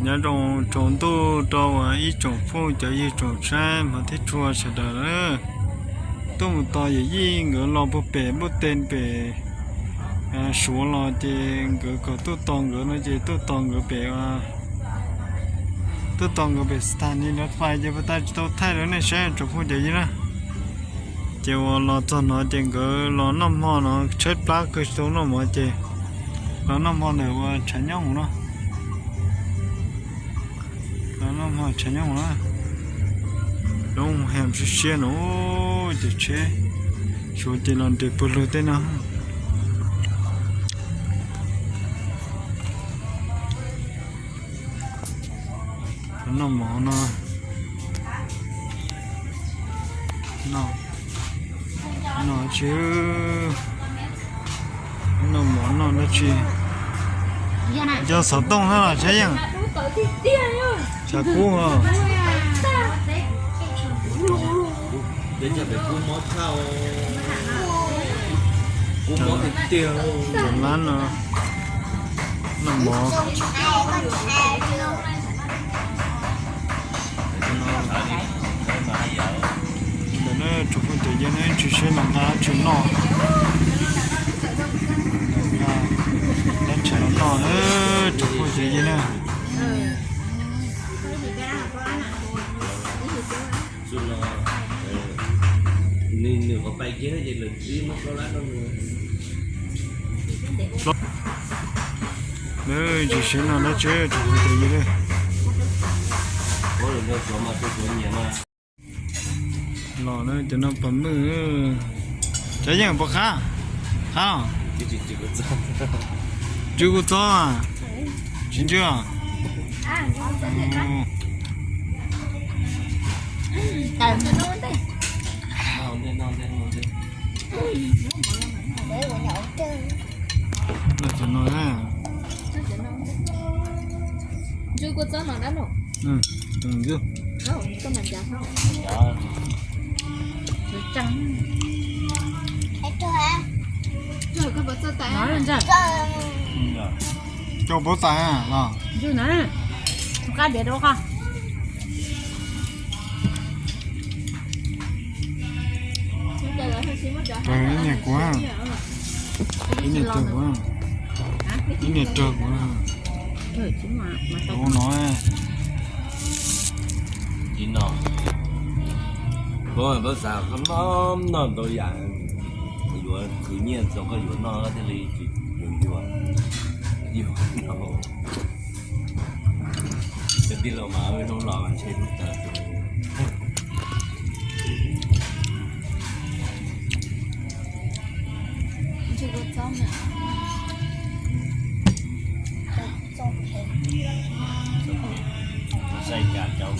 Nyob zoo tsaus ntuj rau uas ib tsoom phooj cov ywg tsoom saib hmov thiab tshua sawv daws. Tuaj mus tos yawm yij nkawd los puag pem npuj teg pem Suav los ces nkawd kom tuaj tos nkawd no ces tuaj tos nkawd pem, tuaj tos nkawd pem thaj niv nrad fais ces puag ta tsis tau thaij rau nej saib tsoom phooj cov ywg na. Ces uas los txog no ces nkawd los noj hmo no, tshaib plab kawg tsis tau noj mov ces los noj hmo ntawm uas tshav nyob mus no. Los noj hmo tshav nyob mus na. Lub heem siab siab no, ces tsheb Suav ces los nres puag lug tej no. Noj mov no, noj tsi, noj mov noj dab tsi? Yog xov tooj na los Tshab Yeej? Tshav kub os. Tshav lab no, noj mov. Ntawm no tsoom phooj cov ywg na, tsis seb los nqa dab tsi noj. Dab tsi los noj, tsoom phooj cov ywg na. Tsis seb no dab tsi, tsoom phooj cov ywg na. Los na, cov no pom mwj. Tshab Yeej puas qab? Qab los? Ntsw kuj txob, tsis ntsw os. Los cov no na. Coj puav tais los? Qab diav rau qhov. Ib niag kuv, ib niag rau kuv, ib niag rau kuv. Ua no, ib no, koj xav koj noj noj ntau yam, yuav khwv nyiaj txog koj yuav noj thiaj li tsis yuav, yuav no. Cov tij laug mas hnub los mas ntshe lub taw. Sai cas cov